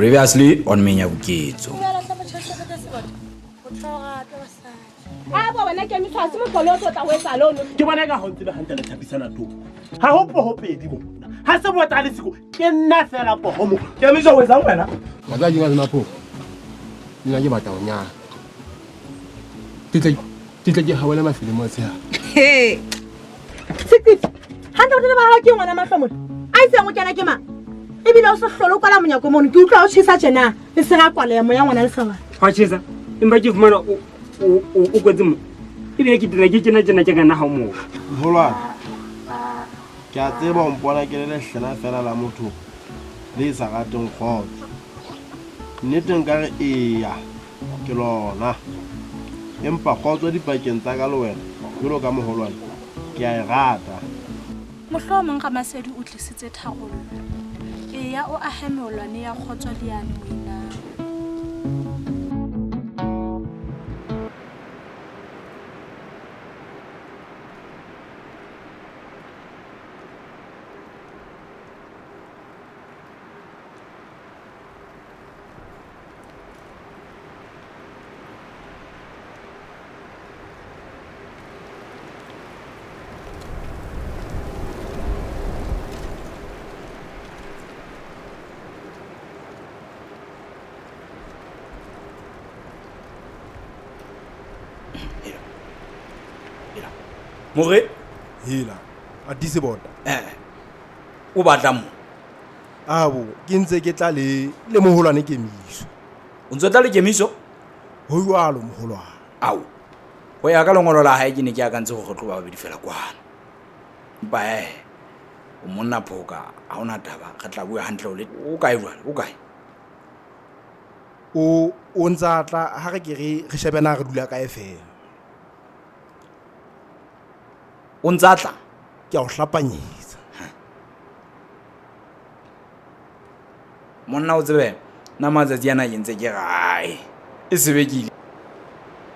Previously on Menyabuketso. Ke bona ka ho ntsebe hantle le thapisana to. Ha ho poho pedi mo. Ha se bota le siko ke nna fela poho mo. Kemiso o etsang wena? Wa tseba ke ka sena Nna ke batla ho nyala. Ke tle ke hawele mafele motshehare. He. Sekete. Hantle o ba hao ke ngwana mahlomola. A itseng o kena ke mang? Ebile o se hlole o kwala monyako mono. Ke utlwa o tjhesa tjena. Le sera kwaleha moya ngwana le sawana. Hwa tjhesa. Empa ke fumana o kwetse mo. Ebile ke tena ke kena tjena ke kana ha mo. Moholwane. Ke a tseba o mpona ke le lehlena fela la motho le sa rateng kgotso. Nnete nkare eya ke lona. Empa kgotso dipakeng tsa ka le wena jwalo ka moholwane ke a e rata. Mohlomong Ramasedi o tlisitse tharollo. Eya o ahe meolwane ya kgotso le yane moinang. More hela a dise bota. O batla mo? Abo ke ntse ke tla le le moholwane Kemiso. O ntse tla le Kemiso? Ho jwalo moholwane. Ao. Ho ya ka lengolo la hae ke ne ke akantse hore re tlo ba babedi fela kwana. Empa o monna phoka ha ona taba re tla bua hantle o le o kae jwale o kae? O ntsa tla ha re ke re shebe na re dula kae fela. O ntsa tla? Ke a o hlapanyetsa. Monna o tsebe nna matsatsi ana ke ntse ke gae. E sebe ke ile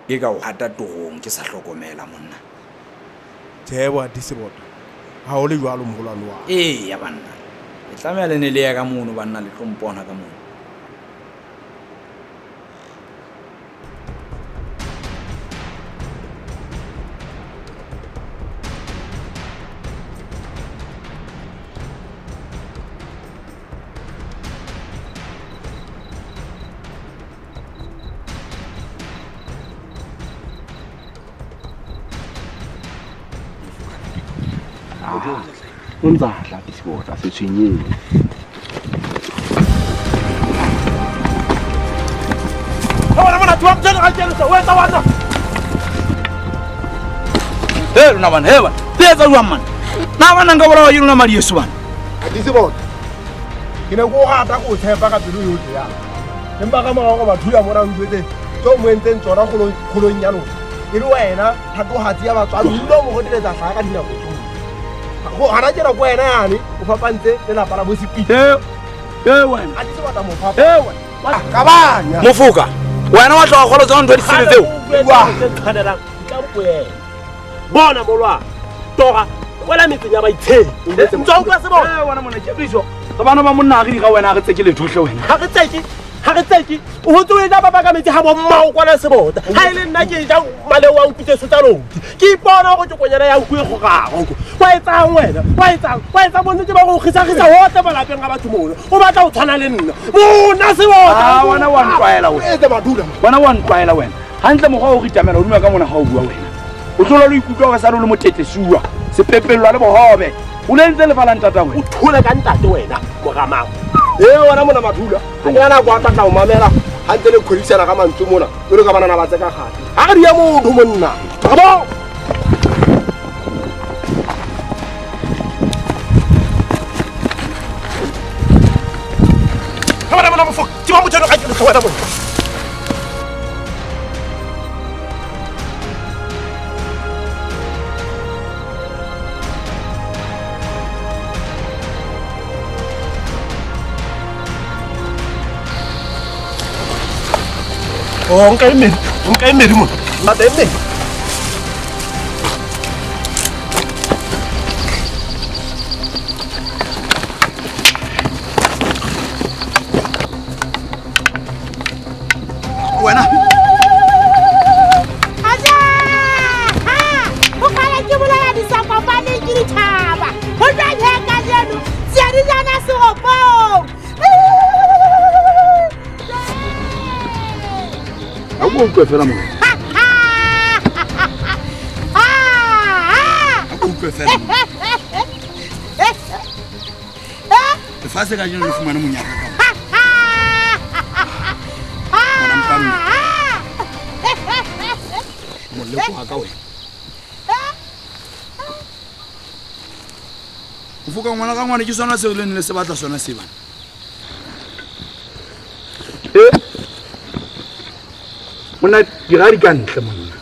ke ka o hata torong ke sa hlokomela monna. Tjhe bo Atisebota. Ha o le jwalo moholwane wa. Eya banna. Le tlameha le ne le ya ka mono banna le tlo mpona ka mono. O ntsa tla Atisebota se tshwenyeng. Hey lona bana, hey bana. Le etsa jwang man? Na bana nka bolawa ke lona madi yeso bana. Atisebota. Ke ne ko rata go tshepa ka pelo yotlhe ya. Empa ka morao go batho ya mona o ntse tso mo entseng tsona kgolong ya lona. E le wena thatohatsi ya batswadi o dula o mo goteletsa hlaha ka dinako tsohle. Go hana tjena ko wena yane o fapantse lelapa la bo Sepiti. Wena. Atisebota mo fapa. Wena. Kabanya. Mofoka. Wena wa tloga kgolo tsona ntho di sele tseo. Wa tshwanelang tla mpoela. Bona molwa. Tora wela metseng ya baitshepi. Ntse o utlwa se bona? Wena monna Kemiso. Re bana ba monna ha re dira wena ha re tseke letho hle wena. Ha re tseke. Ha re tseke. O hotse o etsa papa ka metsi ha bo mmao kwana Sebota. Ha e le nna ke ja maleo a utlwitse sotsa lodi. Ke ipona hore ke konyana ya nku e kgorago. Wa etsang wena? Wa etsang? Wa etsa bonnete ba go kgisa-kgisa hohle malapeng a batho mono. O batla ho tshwana le nna. Mona Sebota. Ah, wena wa ntlwaela wena. Etsa madula. Wena wa ntlwaela wena. Hantle mokgwa o ritamela hodima ka mona ha o bua wena. O tlola le ikutlwa hore sale o le motetesuwa. Sepepellwa le bohobe. O le ntse lefa la ntata wena. O thole ka ntate wena, moramao. Wena mona madula. Ha ke na nako ya tla o mamela. Ha ntse le kgodisana ka mantswe mona. Jwalo ka banana ba tseka kgale. Ha re di ya motho monna. Bravo. Ha bana mona mofoka. Ke ba motho ga ke le wena monna. Oh, nka e mmedi, nka e mmedi mona. Lata e mmedi. Wena. Aja! Ha! Ho kgale ke bolaya disakopane ke dithaba. Ho jwang he kajeno? Seadijana seropong. A ko utlwe fela monna. A ko utlwe fela. Lefatshe kajeno le fumane monyaka ka ngwana mpa mme. Moleko wa ka wena. O foka ngwana ka ngwana ke sona seo le ne le se batla sona se bana. E monna dira di ka ntle monna.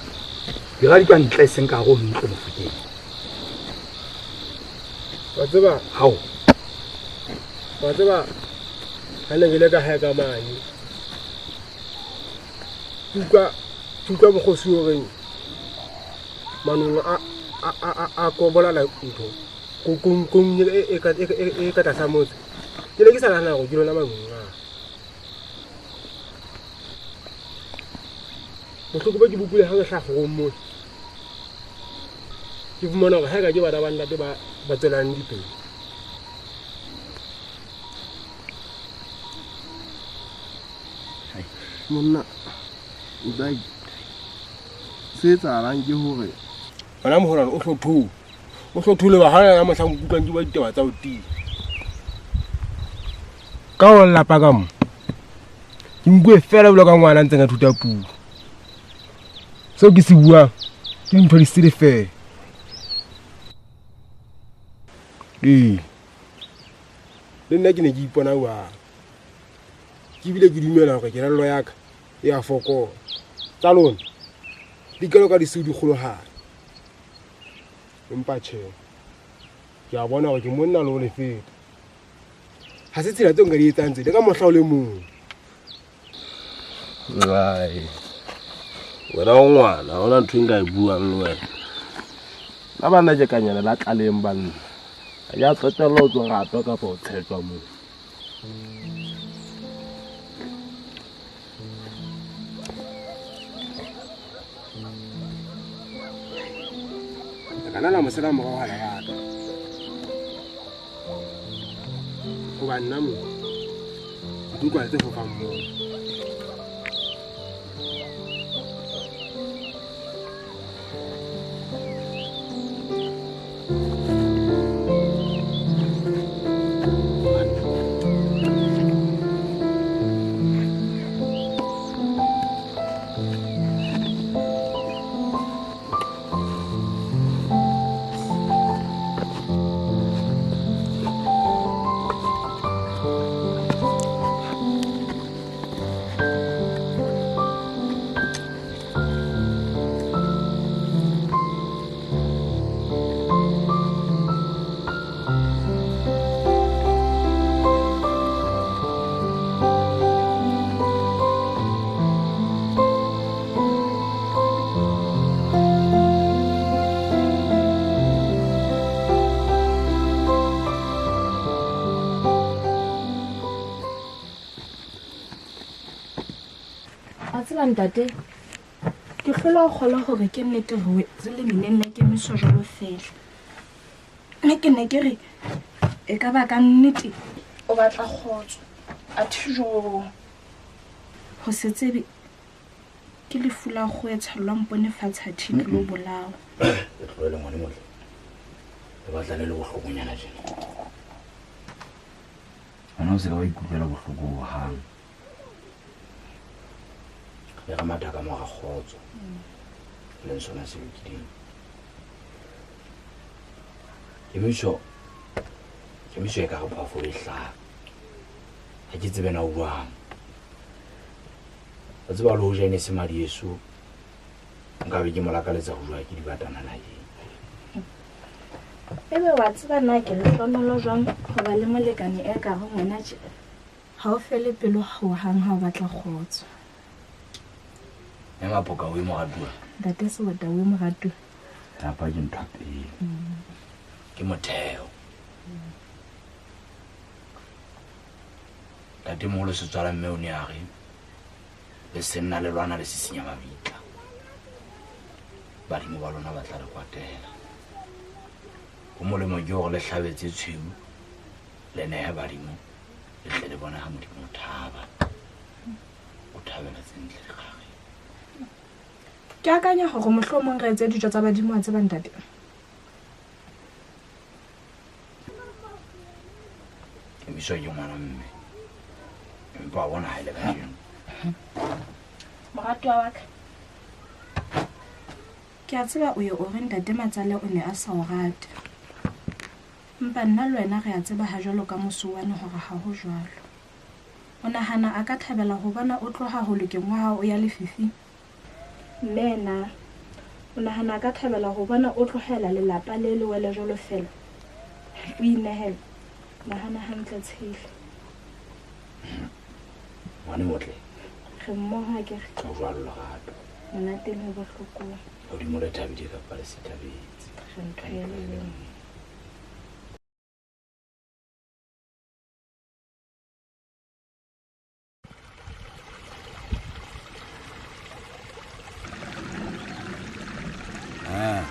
Dira di ka ntle e seng ka go ntlo mofokeng. Wa tseba? Hao. Wa tseba ha ne ke le ka hae ka mane. Ke utlwa ke utlwa mokgosi o reng manong a a a a kobolala ntho kong kong e ka e ka tlasa motse. Ke ne ke sa nahana hore ke lona manong a. Bohloko bo ke bo utlwile ha ke hlaha kgorong mona. Ke fumana hore haeka ke bana ba ntate ba ba tswelang dipele. Monna, ntate, se etsahalang ke hore Wena moholwane o hlothole. O hlothole ba ha ya mohlang kutlwang ke bua ditaba tsa ho tia. Ka ho lelapa ka mo. Ke nkuwe feela jwalo ka ngwana a ntseng a thuta puo. Seo ke se buang ke dintho di sele feela. Ee. Le nna ke ne ke ipona jwalo. Ke bile ke dumela hore kelello ya ka e a fokola. Tsa lona di kalo ka disiu di kgolohadi. Empa tjhe, ke a bona hore ke monna le ho le feta. Ha se tsela tseo nka di etsang tse le ka mohla o le mong. Ai. Wena o ngwana, ha hona ntho e nka e buang le wena. Nna banna ke kanyana la tlaleng banna. Ha ke a qetella ho tlo ratwa kapa ho tshetjwa moo. Le kana la mo sala morao ha le rata. Hoba nna mo ke utlwa tse fofang moo. Wa tseba ntate, ke hlola ho kgolwa hore ke nnete re wetse lemeneng la kemiso jwalo feela. Mme ke ne ke re e ka ba ka nnete o batla kgotso. Athe jo, ho se tsebe ke lefu la kgoho e tshellwang poone fatshe athe e tlilo bolawa. Le tlohele ngwane motle. Le batla le le bohlokonyana tjena. Wena o se ka wa ikutlwela bohloko hohang. Le re matha ka mora kgotso. E leng sona se lokileng. Kemiso, kemiso e ka re phoofolo e hlaha. Ha ke tsebe na o jwang. Wa tseba le hoja e ne se madi eso, nka be ke mo lakaletsa ho jowa ke dibatana naheng. Ebe wa tseba na ke lehlohonolo jwang ho ba le molekane e ka reng wena tje? Ha o fele pelo hohang ha o batla kgotso. Mme Mapoka o e moratuwa. Ntate Sebota o e moratuwa. Lapa ke ntho ya pele. Ke motheo. Ntate moholo setswala mme o ne a re Le senna le lwana le sisinya mabitla. Badimo ba lona ba tla le kwatela. Ho molemo ke hore le hlabe tse tshweu, le nehe badimo, le tle le bone ha Modimo o thaba. O thabela tse ntle dikgare. Ke akanya hore mohlomong re etse dijo tsa badimo wa tseba ntate. Kemiso ke ngwana mme. Empa wa bona ha e le kajeno. Moratuwa wa ka. Ke a tseba o ye o re ntate Matsale o ne a sa o rate. Empa nna le wena re a tseba ha jwalo ka mosuwane hore ha ho jwalo. O nahana a ka thabela ho bona o tloha ho lokeng wa hao o ya lefifing? Mme na o nahana a ka thabela ho bona o tlohela lelapa le le wele jwalo feela? O inehela? Nahana hantle Tshele. Ngwane motle. Re mmoho akere? Ho jwalo lerato. Monateng le bohlokong. Hodimo le thabile kapa le sithabetse. Re ntho e le nngwe. Eh.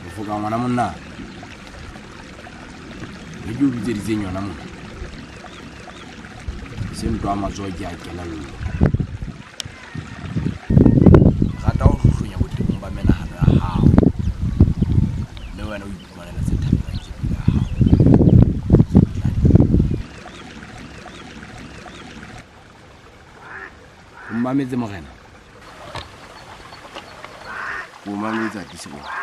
Bofoka ngwana monna. E ke o bitseditseng yona mona. Se ntwa matsoho ke a kelello. Rata ho hlohlonya botebong ba menahano ya hao. Mme wena o iphumanela tse thabelwang ke pelo ya hao. O mmametse morena? O mametse a ke bona.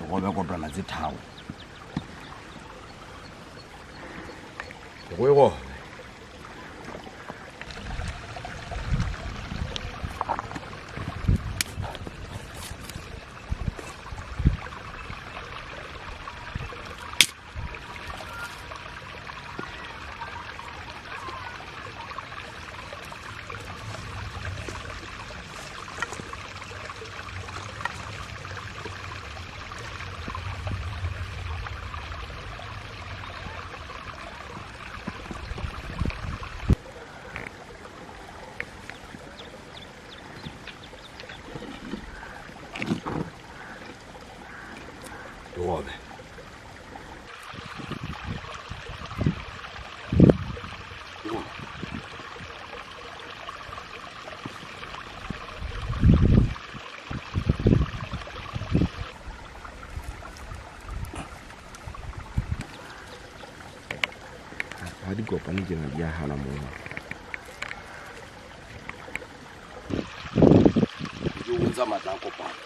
Robe kotwana tse tharo. Go e robe. Robe. Ha di kopane tjena di a hana mona. Ke o bontsha matla a kopano.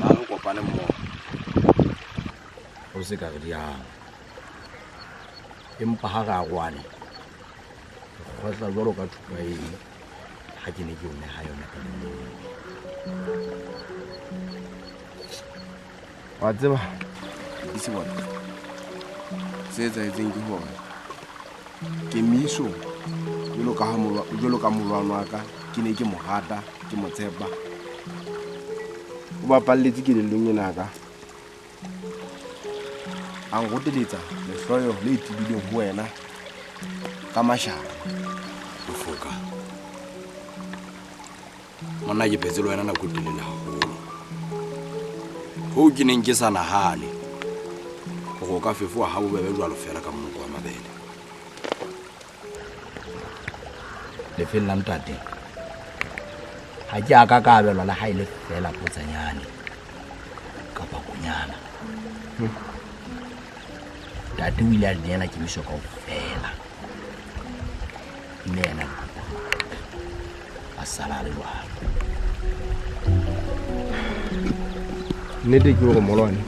Ha re kopane mmoho. O se ka re di hana. Empa ha re arohane, re kgwehla jwalo ka thupa eng ha ke ne ke o neha yona ka leleng. Wa tseba, ke se bona. Se etsahetseng ke hore Kemiso jwalo ka ha jwalo ka molwano wa ka ke ne ke mo rata, ke mo tshepa. O bapalletse kelellong ena ya ka. A nroteletsa lehloyo le tebileng ho wena ka mashano. Bofoka. Monna ke phetse le wena nako e telele haholo. Hoo ke neng ke sa nahane hore o ka fefowa ha bobebe jwalo feela ka monko wa mabele. Lefeng la ntate, ha ke a ka ka abelwa le ha e le feela potsanyane kapa konyana. Ntate o ile a neela kemiso kaofela. Mme yena a sala a le jwalo. Nnete ke hore molwane,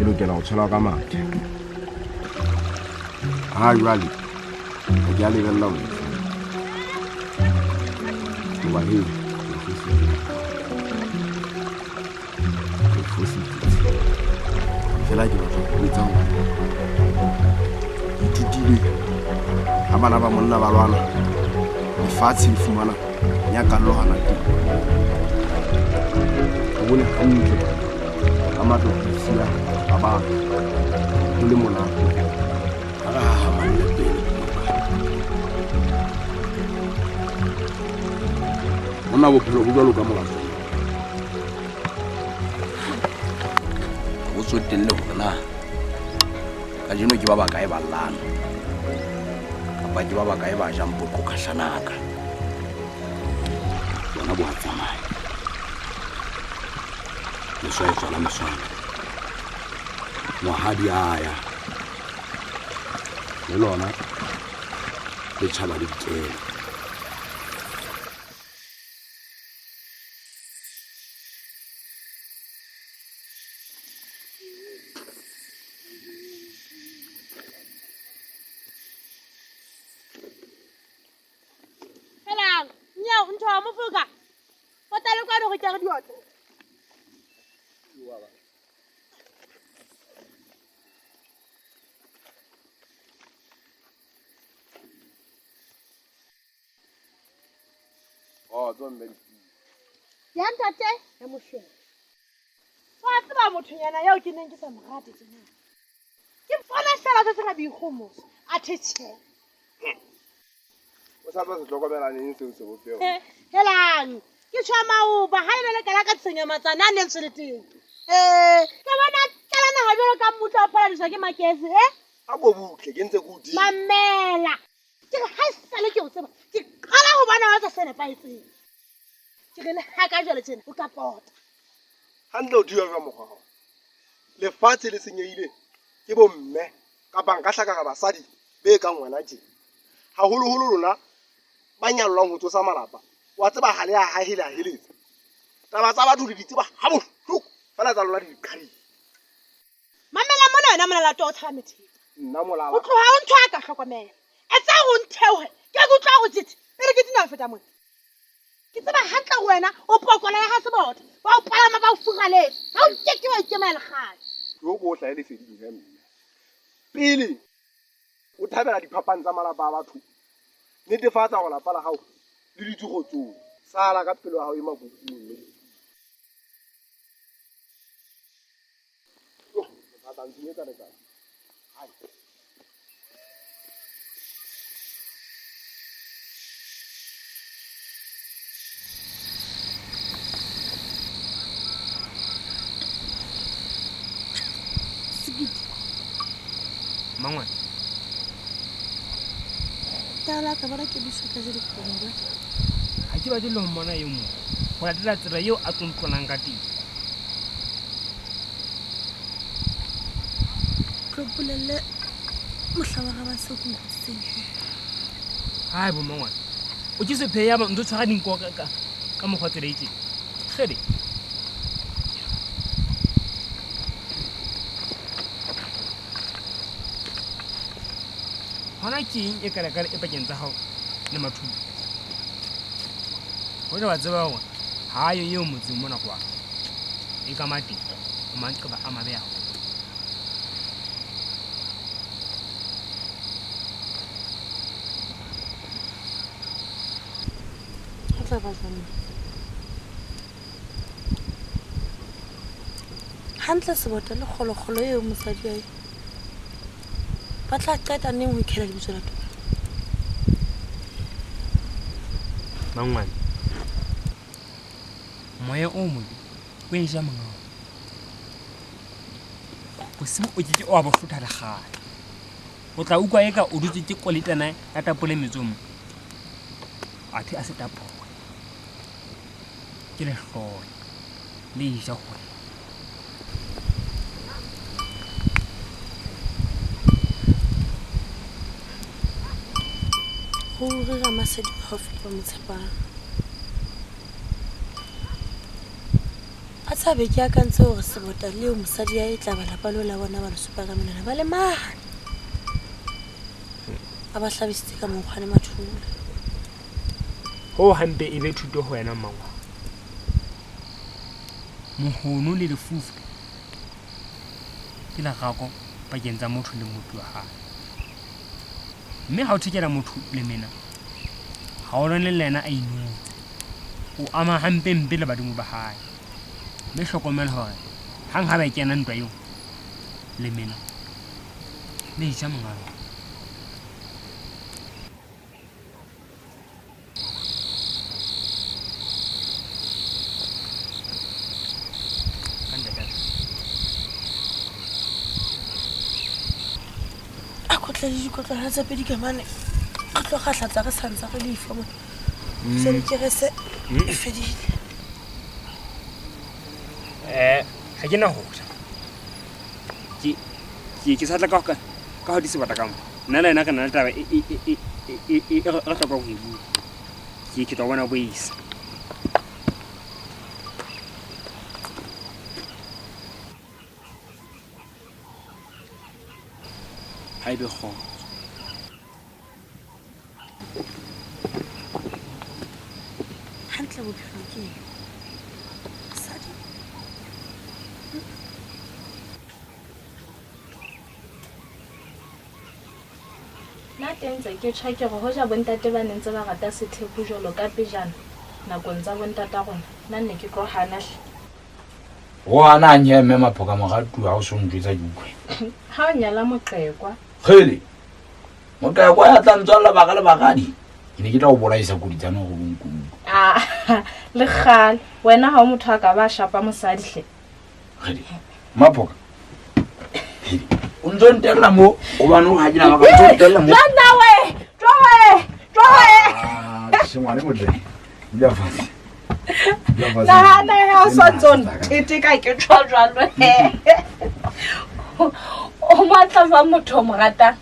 E lokela ho tshelwa ka mathe. Ha jwale ha ke a lebella ho lefa. Hoba hei, ke fositse. Fela ke batla ho etsa hore ke ithutile ha bana ba monna ba lwana lefatshe le fumana nyakallohana teng. O bone hantle ka matlo a a batho ho le monate. Ha re hahamalle pele monna bophelo bo jwalo ka molato. Ha bo tsotelle hore na kajeno ke ba bakae ba llang kapa ke ba bakae ba jang poqo khahlanaka. Bona bo a tsamaya. Meswa e tswala meswana. Ngwaha di a ya. Le lona le tjhaba le dikela. Helang, nyao ntho wa mofoka. O tla le kwano re ke re diotlo. Oh, tswa mme. Ya ntate, ya moshwela. Wa tseba mothonyana eo ke neng ke sa mo rate tjena. Ke bona fela se sena boikgomoso. A thetjhe. O sa tla se hlokomela neng seo sebopeho? Helang, ke tjho maoba ha ene le kala ka tsenya matsana a neng tswele teng. Ke bona tlala naha jwalo ka mmutla o phaladiswa ke makese, eh? A ko butle, ke ntse ke o dima. Mamela. Ke re ha esale ke o tseba, ke qala ho bona wa tsa se nepahetseng. Ke re le ha ka jwale tjena o ka pota. Hantle o thiwa ka mokgwa wa. Lefatshe le senyehile ke bomme kapa nka hlaka ka basadi be kang wena tje. Haholoholo lona ba nyallwang ho tsosa malapa. Wa tseba ha le a hahele a heletsa. Taba tsa batho le di tseba ha bohloko fela tsa lona di qhadile. Mamela mona wena molalato o tshaba metheta. Nna molala. O tloha o ntho a ka hlokomela. Etsa ho ntheohe. Ke ke utlwa ho tjete. Pele ke tina ho feta mona. Ke tseba hantle hore wena o pokola ya ha sebotho. Ba o palama ba o furaletse. Ha o ke ke wa ikemela lekgale. Tlo ko o hlahe leseding he mme. Pele o thabela diphapang tsa malapa a batho, netefatsa hore lapa la hao le dutse kgotsong. Sala ka pelo ya hao e makukung mme. Oh, ba tla ntshenyetsa letsatsi. Hai. Sekiti. Mangwane. Tala ka bona ke buswa ka jeno kobo. Ha ke batle le ho mmona e mong. Ho latela tsela eo a tlontlolang ka teng. Tlo bolelle mohla wa raba seo ke nkutsitseng he. Hai bo mangwane. O ke sephe ya ba ntse tshwara dinko ka mokgwa tsela e tjena. Kgele. Hona ke eng e kalakala e pakeng tsa hao le Mathubi? Hoja wa tseba hore ha yo eo motseng mona kwa. E ka mate, o maqeba a mabe haholo. Ho tla ba jwang? Hantle sebota le kgolokgolo eo mosadi wa ba tla qeta neng ho ikhela lebitso la tona? Mangwane, moya o mobe o e ja mongao. Bosibu o ke ke wa bo hlotha le kgale. O tla utlwa eka o dutse ke koletana ya tapole metsong. Athe a se tapole. Ke lehloyo le e ja hore. Ruri Ramasedi o haufi le ba mo tshepang. A tshabe ke akantse gore sebota leo mosadi ya e tla ba lapa leo la bona ba le supa ka menwana ba le mane. A ba hlabisitse ka monkgwane mathula. Ho hampe e be thuto ho wena mmangwana. Mohono le lefufa ke lerako pakeng tsa motho le mmopi wa hae. Mme ha o thekela motho lemena, ha o lwane le yena a inotse. O ama hampempe le badimo ba hae. Mme hlokomela hore hang ha ba kena ntwa eo, lemena le ja monga lona. A kotle le dikotlwana tsa pedi ka mane re tlo kgahlatsa re santsa re lefa mo jale ke re se e fedile. Ga ke na go ja. Ke sa tla ka ka go disebata ka mo. Nna le ena re na le taba e re hlokang go e bua. Ke tlo bona boisa. Ha ebe kgotso. Hantle bophelo ke eng? Mosadi. Nna teng ntse ke tjho ke re hoja bontate ba ne ntse ba rata sethepu jwalo ka pejana nakong tsa bontata rona, nna nne ke tlo hana hle. O hana a nye mme Maphoka moratuwa ha o so ntjwetsa ke utlwe. Ha o nyala moqekwa. Kgele! Moqekwa ya tla ntswalla bara le baradi. Ke ne ke tla o bolaisa koditsane hore o nkutlwe. Ah, le kgale. Wena ha o motho a ka ba shapa mosadi hle. Kgele! Maphoka. O ntso ntella mo hobane o ha ke na maka o ntso ntella mo. Jonna we! Tlowe! Tlowe! Ah, sengwane motle. Dula fatshe. Dula fatshe. Nahana ha o sa ntso ntete ka ke tjho jwalo he. O matla jwang motho o mo ratang?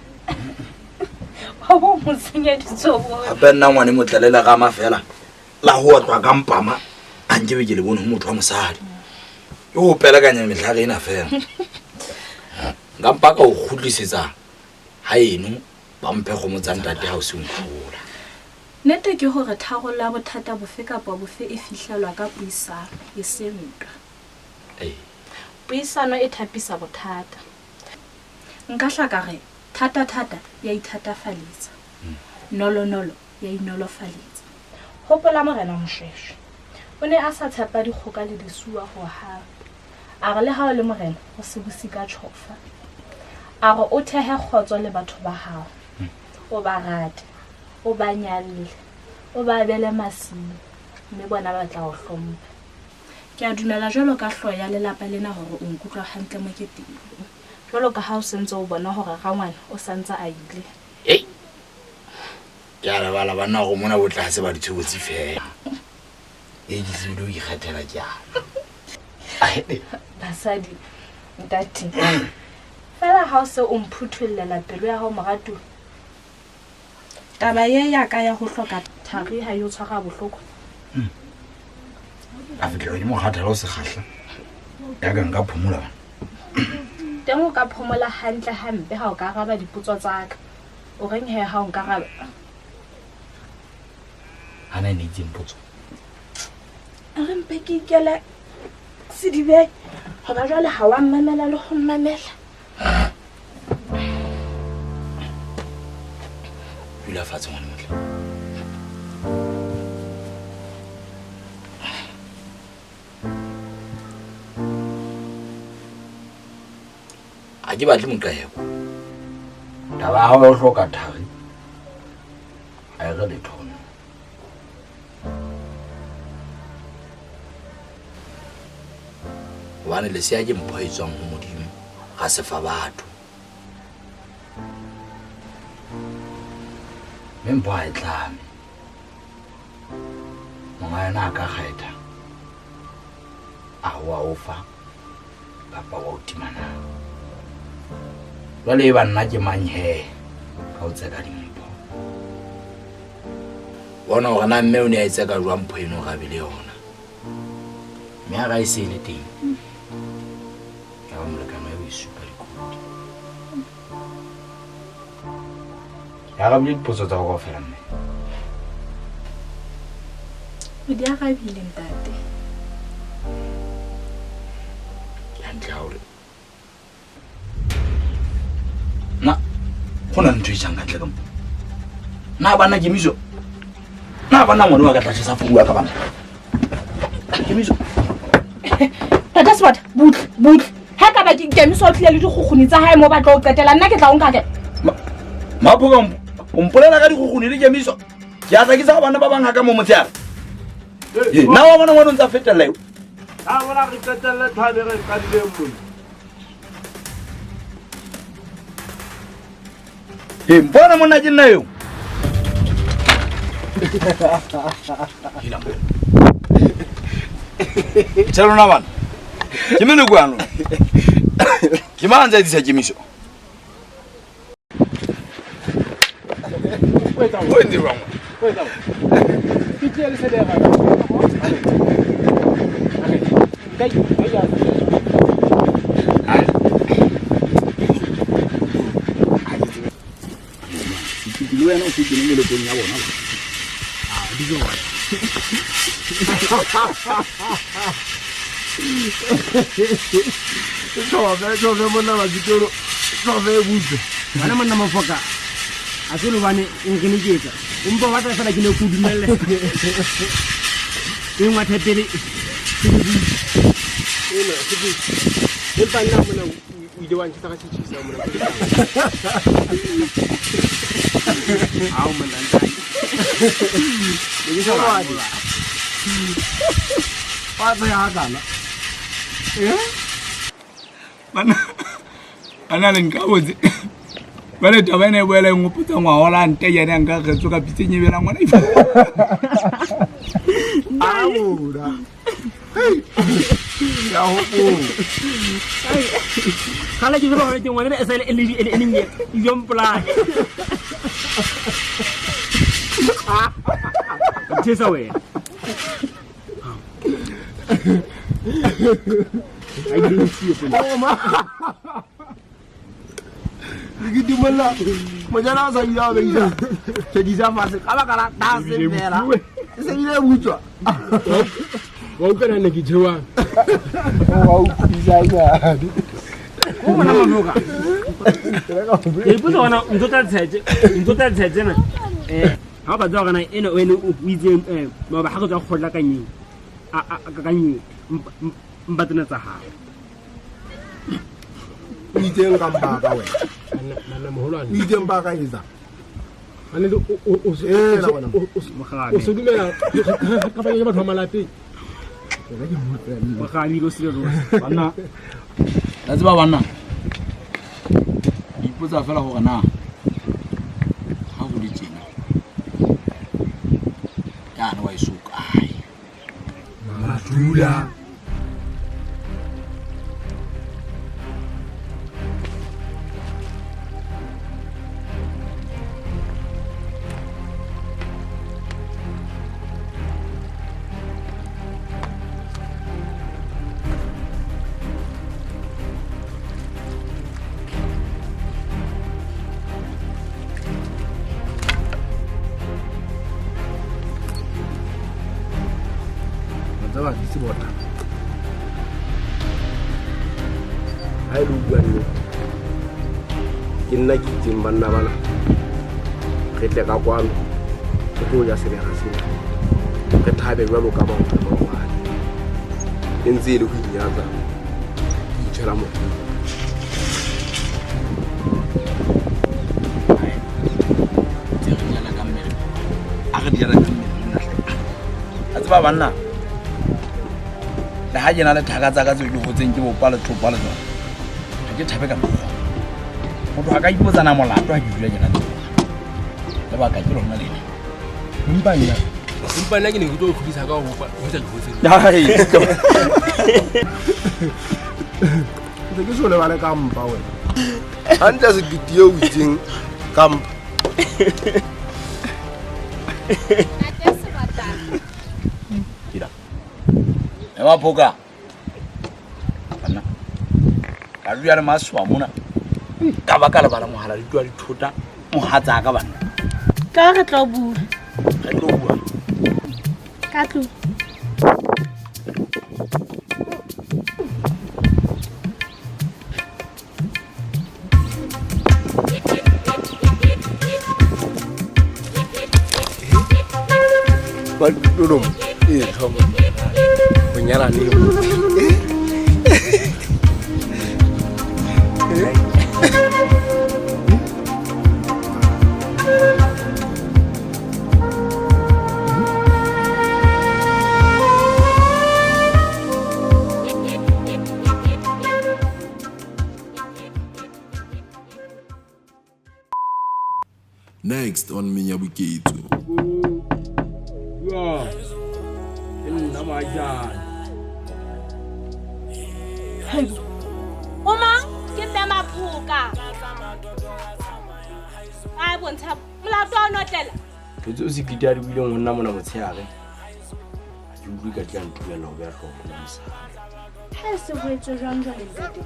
Wa bo mo senyeditse o bone. Hape nna ngwane motle le lerama fela la ho otlwa ka mpama a nkebe ke le bone ho motho wa mosadi. Ke ho pelekanya mehlare ena fela. Nka mpa ka o kgutlisetsa ha eno ba mphe kgomo tsa ntate ha o se nkgola. Nnete ke hore tharollo ya bothata bofe kapa bofe e fihlelwa ka puisano, e seng ntwa. Puisano e thapisa bothata. Nka hla ka re thata-thata ya ithatafaletsa, nolo-nolo ya inolofaletsa. Hopola Morena Moshweshwe, o ne a sa tshepa dikgoka le disuwa ho hang. A re le ha o le morena, o se buse ka tjhofa. A re o thehe kgotso le batho ba hao, o ba rate, o ba nyalle, o ba abele masimo, mme bona ba tla o hlompha. Ke a dumela jwalo ka hlooho ya lelapa lena hore o nkutlwa hantle mo ke teng. Jwalo ka ha o se ntse o bona hore rangwane o sa ntse a ile. Hei! Ke a lebala banna hore mona botle ha se ba ditshobotsi feela. Ee, ke tsebile ho ikgethela ke ana. Basadi, ntate. Feela ha o se o mphuthollela pelo ya hao moratuwa. Taba ye ya ka ya ho hloka thari ha e o tshwara bohloko. A fitlhelwa ke mokgathala o sekgahla. Ya ka nka phomola bana. Teng o ka phomola hantle hampe ha o ka araba dipotso tsa ka. O reng he ha o nkaraba? Hana e ne itseng potso. A re mpe ke ikele sedibeng hoba jwale ha wa mmamela le ho mmamela. Dula fatshe ngwane motle. Ha ke batle moqeko. Taba ya hao ya ho hloka thari ha e re letho ho nna. Hobane lesea ke mpho e tswang ho Modimo, ga se fa batho. Mme mpho ha e tlame. Monga yona a ka kgetha a ho a o fa kapa wa o tima na. Jwale e ba nna ke mang he ka o tseka dimpho. Bona hore na mme o ne a e tseka jwang mpho eno hore a be le yona. Mme ha ra e se e le teng, ya ba molekane wa e supa dikoti. Ya arabile dipotso tsa go kaofela mme. O di arabile ntate. Hantle ha o re na go na le ntho e jang kantle ka mo na banna kemiso na banna ngwane wa ka tla jesa furu wa ka banna kemiso Tata Sebata, butle, butle. Ha ka ba ke kemiso o tlile le dikgukguni tsa hae mo ba tlo o qetela, nna ke tla o nka ke. Maphoka o mpolela ka dikgukguni le kemiso ke a tla ke sa bana ba bang ga ka mo motshehare nna wa bona ngwane o ntse a fetelela eo a bona re qetelle tlhwane re qadileng mona e mpona monna ke nna eo tjhe lona bana ke meloko yanong ke mang a ntse a etsisa kemiso o entse jwang le wena o se kene melokong ya bona Tsofe, tsofe monna Makitolo, tsofe e butswe. Wena monna Mafoka, a se lobane o nkeneketsa. O mpa batla fela ke ne ke o dumelle. E ngwathe pele. Ena, empa nna mona o ile wa ntshisa ka setjhisa mona. Ao monna ntate. Ne ke sa rate. Wa tsaya hakana. Bana bana le nka botse. Jwale taba ena e boela e ngopotsa ngwahola nte yane a nka kgetso ka pitseng e belang ngwana. Aola. Hey. Ya hopola. Kgale ke tseba gore ke ngwana e sale e le e le nye. Ijo mpolaya. Thesa wena. I didn't see it. Oh ma. Ke dumella mojana o sa bile a beisa tshedisa fatshe ka baka la tase fela e se bile butswa Wa utlwa nna ke jewang. Wa utlwisa jane. O mona Mafoka. Ke ipotsa gona ntho tsa tshetse, ntho tsa tshetse na. Ha o ka tseba gona ena o ene o itseng maoba ha go tswa kgotla ka nyeng. A a ka nyeng mpa tsena tsa hao. O itseng ka mpaka wena Manna moholwane. o itseng ba ka etsa Ane o o o Hela ngwana. o se dumela ka ba ke batho ba malapeng. Mogabi lo sile lo. Banna la tseba banna ke ipotsa fela gore na ha go le tjena yane wa eso kae Madula. Wa tseba ke sebota ha e le o bua nnete ke nna ke itseng banna bana re tle ka kwano re tlo ja sebega sena re thabe jwalo ka batho ba maobane e ntse e le ho inyatsa ke itshwela mona tse re jala ka mmele a re di jala ka mmele monna hle a tseba banna le ha ke na le thaka tsa ka tseo ke hotseng ke bopa lethopa le tsona ha ke thabe ka mokgwa motho a ka ipotsana molato ha ke dula ke na le tsona lebaka ke lona lena Empa nna empa nna ke ne ke tlo o tlhodisa ka ho bopa ho tsa dihotse. Ntse ke so lebale ka mpa wena hantle sekete eo o itseng ka mpa Ntate Sebata. Ema phoka. Ka dula le masoa mona. Ka ba ka lebala mohala di tloha dithota mohatsa ka banna. Ka re tlo bua. Re tlo bua. Ka tlung. Ba dulong e thoma go nyala neng? Next on Menyabuketso. Bua. Ke nna moajane. O mang? Ke mme Maphoka. A bontsha molato wa o notlela. Ntho tseo Sekiti a di buileng ho nna mona motshehare. Ha ke utlwe ka di a ntumella ho beha hlooho ho mosadi. Ha e se ho etswe jwang jwale ntate?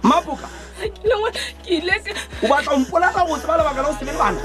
Maphoka. Ke ile ka O batla ho mpolaya o tseba lebaka la ho se be le bana?